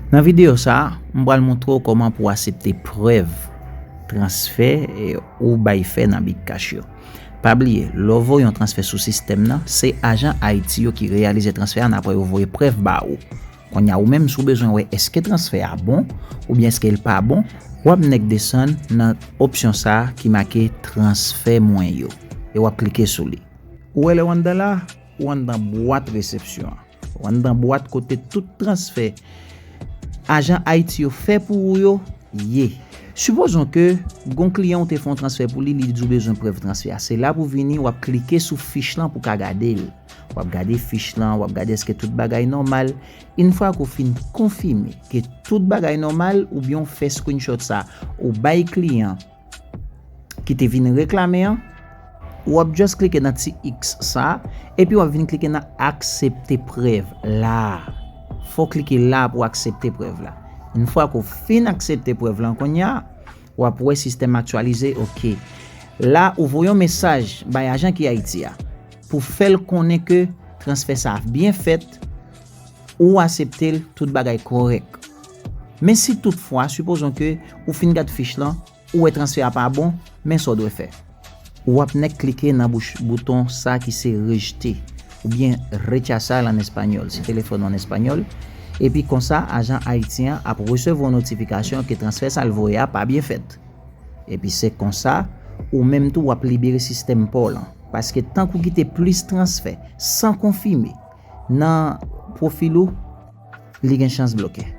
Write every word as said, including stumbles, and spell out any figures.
Nan videyo sa a, m pral montre w kòman pou w aksepte prèv transfè, eh, ou bay fè nan Big Cash yo. Pa bliye, lè w voye yon transfè sou sistèm nan, se ajan Ayiti yo ki reyalize transfè a, n apre yo voye prèv ba ou. Kounye a, ou menm, si w bezwen wè èske transfè a bon oubyen èske l pa bon, w ap nèk desann nan opsyon sa a ki make transfè mwen yo, e w ap klike sou li. Ou wè lè w anndan la, ou anndan bwat resepsyon an. Ou anndan bwat kote tout transfè ajan Ayiti yo fè pou ou yo ye. Sipozon ke gon kliyan ou te fè yon transfè pou li, li di w bezwen prèv transfè a. Se la pou w vini, w ap klike sou fich lan pou w ka gade l. W ap gade fich lan, w ap gade èske tout bagay nòmal. Yon fwa ke w fin konfime ke tout bagay nòmal, oubyen w fè screenshot sa, ou bay kliyan ki te vin reklame an, w ap just klike nan ti X sa, epi w ap vin klike nan aksepte prèv la. Fò w klike la pou w aksepte prèv la. Yon fwa ke w fin aksepte prèv lan kounye a, w ap wè sistèm aktyalize, oke. La, ou voye yon mesaj bay ajan ki Ayiti a pou fè l konnen ke transfè sa a byen fèt, ou aksepte l, tout bagay kòrèk. Men si toutfwa, sipozon ke ou fin gad fich lan, ou wè transfè a pa bon, men sa w dwe fè. W ap nèk klike nan bouch, bouton sa ki se rejte, oubyen rechazar an espanyòl, si telefòn ou an espanyòl, epi konsa, ajan Ayiti an ap resevwa yon notifikasyon ke transfè sa l voye a pa byen fèt. Epi se konsa, ou menm tou w ap libere sistèm pa w lan. Paske tank ou kite plis transfè san konfime nan pwofil ou, li gen chans bloke.